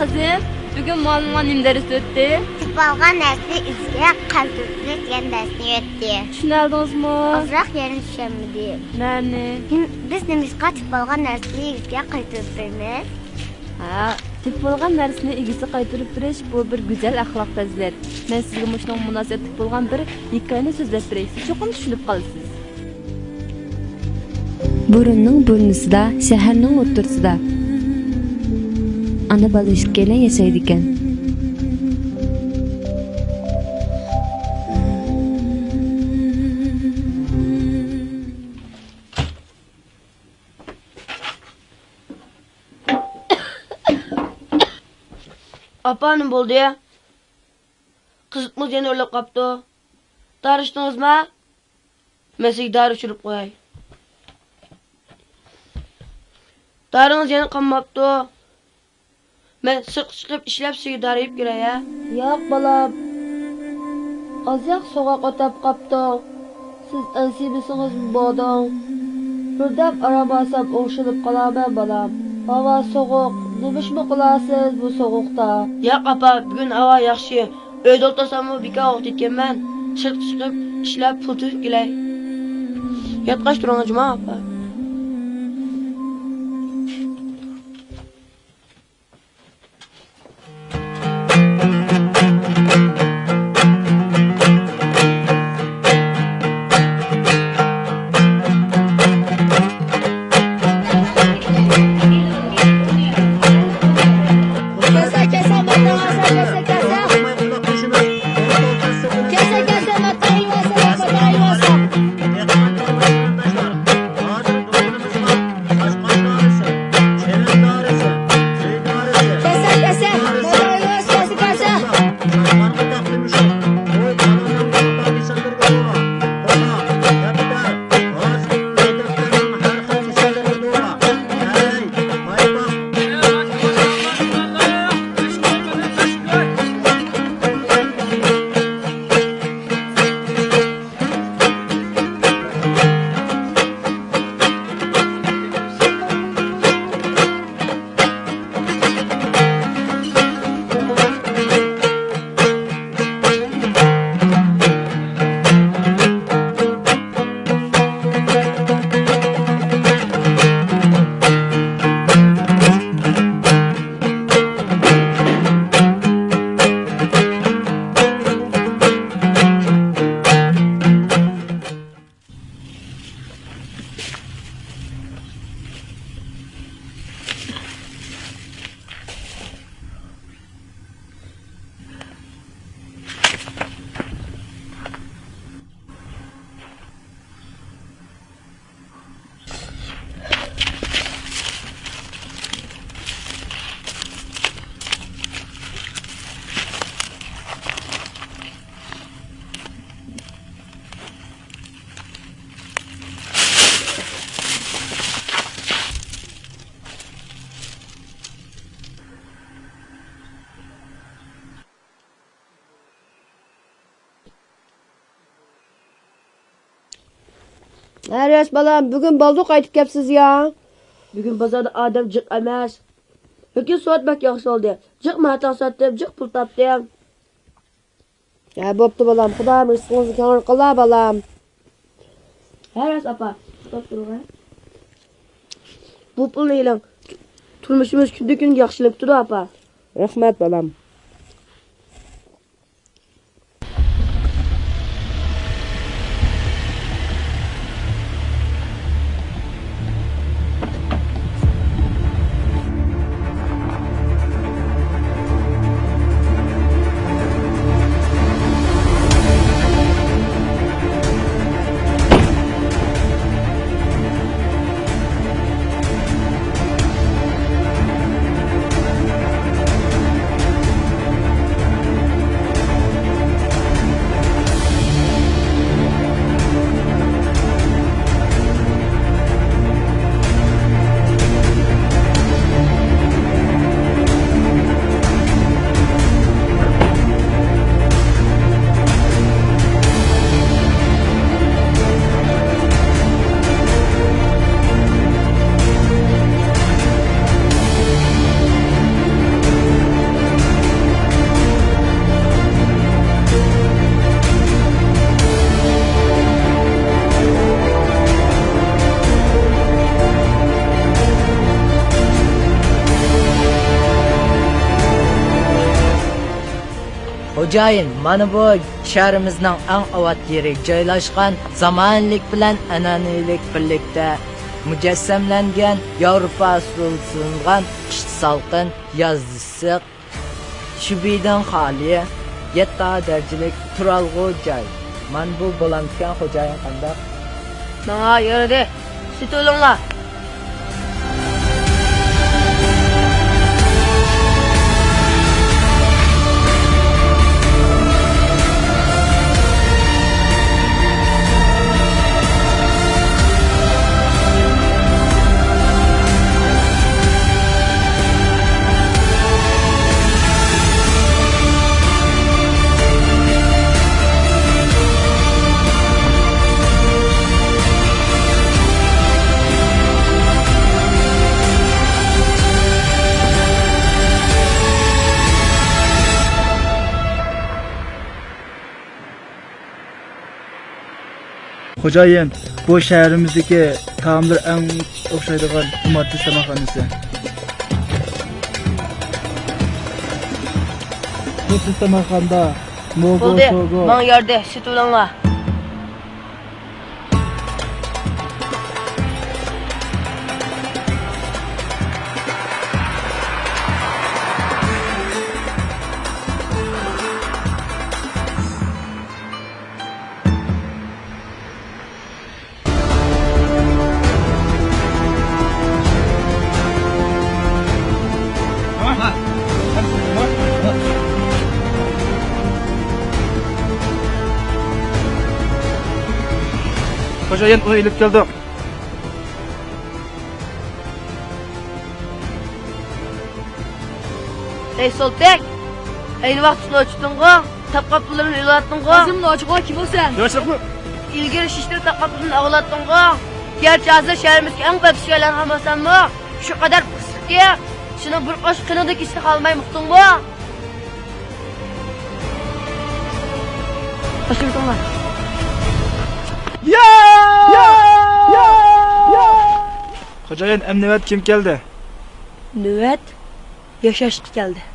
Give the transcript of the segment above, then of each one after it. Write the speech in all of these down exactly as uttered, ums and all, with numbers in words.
ھازىر بۈگۈن مۇئەللىمغا نېمە دەرس ئۆتتى؟ تېپىۋالغان نەرسىنى ئىگىسىگە قايتۇرۇپ بېرىش دېگەن دەرسنى ئۆتتى. چۈشىنەلدىڭىزمۇ؟ ئازراق يەنە چۈشەنمىدىم. مەنى؟ ھىم، بىز نېمىشقا تېپىۋالغان نەرسىنى ئىگىسىگە قايتۇرۇپ بېرىمىز؟ ھە، تېپىۋالغان نەرسىنى ئىگىسىگە قەيتۈرۈپ بېرىش، بۇ بىر گۈزەل ئەخلاق پەزىلەت. مەن سىزگە مۇشۇنىڭغا مۇناسىۋەتلىك بولغان بىر ھېكايىنى سۆزلەپ بېرەي، سىز چوقۇم چۈشىنىپ قالىسىز. بۇرۇننىڭ بۇرنىسىدا، شەھەرنىڭ ئوتتۇرىسىدا ئانا بالا ئىككىيلەن ياشايدىكەن. ئاپا، نېمە بولدى؟ قىزىتمىڭىز يەنە ئۆرلەپ قاپتۇ. دارى ئىچتىڭىزمۇ؟ مەن سىزگە دارى ئىچۈرۈپ قوياي. دارىڭىز يەنە قانماپتۇ. مەن سىرتقا چىقىپ ئىشلەپ سىزگە دارى ئېلىپ كىرەي، ھە؟ ياق، بالام. ئازراق سوغۇق ئۆتەپ قاپتۇ. سىز ئەنسىمىسىڭىزمۇ بولدى. بىردەم ئارام ئالسام ئوڭشىلىپ قالارمەن، بالام. ھاۋا سوغۇق، نېمە ئىشمۇ قىلارسىز بۇ سوغۇقتا؟ ياق، ئاپا، بۈگۈن ھاۋا ياخشى. ئۆيدە ئولتۇرساممۇ بىكار ۋاقىت ئۆتكۈزىمەن. سىرتقا چىقىپ ئىشلەپ پۇل تېپىپ كېلەي. ياتقاچ تۇرۇڭ، جۇما ئاپا. ھە، راست بالام، بۈگۈن بالدۇر قايتىپ كەپسىز يا. بۈگۈن بازاردا ئادەم جىق ئەمەس. لېكىن سودا بەك ياخشى بولدى. جىق ماتا ساتتىم، جىق پۇل تاپتىم. ھە، بوپتۇ بالام، خۇدايىم رىزقىڭىزنى كەڭرى قىلا بالام. ھە، راست ئاپا، توختاپ تۇرۇڭ، ھە. بۇ پۇلنى ئېلىڭ. تۇرمۇشىمىز كۈندىن-كۈنگە ياخشىلىنىپ تۇرىدۇ ئاپا. رەھمەت بالام. خوجايىن، مانا بۇ شەھىرىمىزنىڭ ئەڭ ئاۋات يېرىگە جايلاشقان، زامانىۋىلىك بىلەن ئەنئەنىۋىلىك بىرلىكتە مۇجەسسەملەنگەن ياۋروپا ئۇسسۇلىدا سېلىنغان، قىشتا سالقىن، يازدا ئىسسىق، شۈبھىدىن خالىي، يەتتە دەرىجىلىك تۇرالغۇ جاي. مانا بۇ بولامدىكەن، خوجايىن، قانداق؟ ماڭا يارىدى، سېتىۋېلىڭلار. خوجايىن، بۇ شەھىرىمىزدىكى تائاملىرى ئەڭ ئوخشايدىغان ئىمارەت تاماقخانىسى. بۇ تاماقخانىدا موگو، بولدى، شوگو. ماڭا يارىدى، سېتىۋېلىڭلار. خوجايىن، ئۇنى ئېلىپ كەلدۇق. ئەي سولتەك، ئەينى ۋاقىت نوچىتىڭغۇ، تاپقاپلىرىنى ئۆلۈۋەتتىڭغۇ. ھازىرمۇ نوچىغۇ، كىم بولسەن؟ ياشلىقمۇ؟ ئىلگىرى شىشتىن تاپقاپلىرىنى ئاغلاتتىڭغۇ. گەرچە ھازىر شەھىرىمىزگە ئەڭ بەپسىگە ئايلانغان بولساممۇ، شۇ قەدەر پىسقىكى، سېنىڭ بىر قوش قېنىڭدىن كېسىلى قالماي، ئۇقتۇڭغۇ؟ ئاشۇرۇڭلار. يا! يا! يا! يا! خوجايىن، ئەمدى نۆۋەت كىم كەلدى؟ نۆۋەت ياشاشقا كەلدى.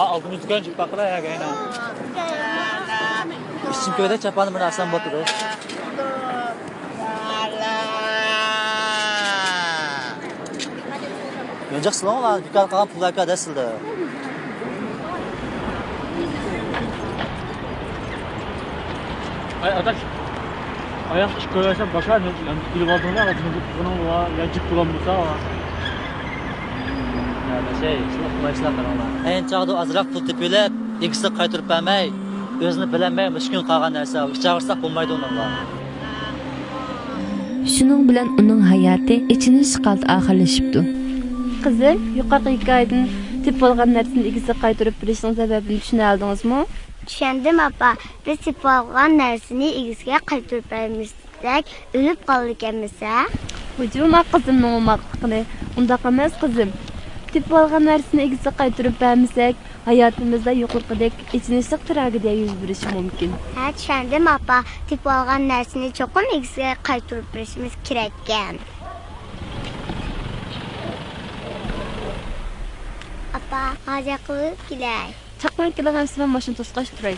ھا، ئالدىمىزدىكى جىپ باقىلا يا، گەينا. ئىچىم كۆيدى، چاپانى بىر ئالسام بولىدۇ. يونجاق سىلىڭلار، بىكار قالغان پۇل ئەكە دەسسىلدى. ئاي ئاداش، ئاياق ئىش كۆرۈۋەرسەم باشا، يەنە كېلىپ ئالدىڭلار، بۇنىڭ يا جىپ بولالمىسا. يا، شەي، شۇنداق قىلمايسىلەر قاراڭلار. ئەينى چاغدا ئازراق پۇل تېپىۋېلىپ، ئىگىسىگە قايتۇرۇپ بەرمەي، ئۆزىنى بىلەلمەي مۇشۇ كۈن قالغان نەرسە، ئىچ ئاغرىساق بولمايدۇ ئۇنىڭغا. شۇنىڭ بىلەن ئۇنىڭ ھاياتى ئېچىنىشلىق ھالدا ئاخىرلىشىپتۇ. قىزىم، يۇقىرىقى ھېكايىدىن تېپىۋالغان نەرسىنى ئىگىسىگە قايتۇرۇپ بېرىشنىڭ سەۋەبىنى چۈشىنەلىدىڭىزمۇ؟ چۈشەندىم، ئاپا. بىز تېپىۋالغان نەرسىنى ئىگىسىگە قايتۇرۇپ بەرمىسەك، ئۆلۈپ قالىدىكەنمىز ھە؟ غۇجۇما قىزىمنىڭ ئوماقلىقىنى. ئۇنداق ئەمەس، قىزىم. تېپىۋالغان نەرسىنى ئىگىسىگە قايتۇرۇپ بەرمىسەك، ھاياتىمىزدا يۇقىرىقىدەك ئېچىنىشلىق تراگېدىيە يۈز بېرىشى مۇمكىن. ھە، چۈشەندىم، ئاپا. تېپىۋالغان نەرسىنى چوقۇم ئىگىسىگە قايتۇرۇپ بېرىشىمىز كېرەككەن. ئاپا، ھازىر قىلىپ كېلەي. چاقماي كېلىڭ، ئەمسە مەن ماشىنا توسقاچ تۇراي.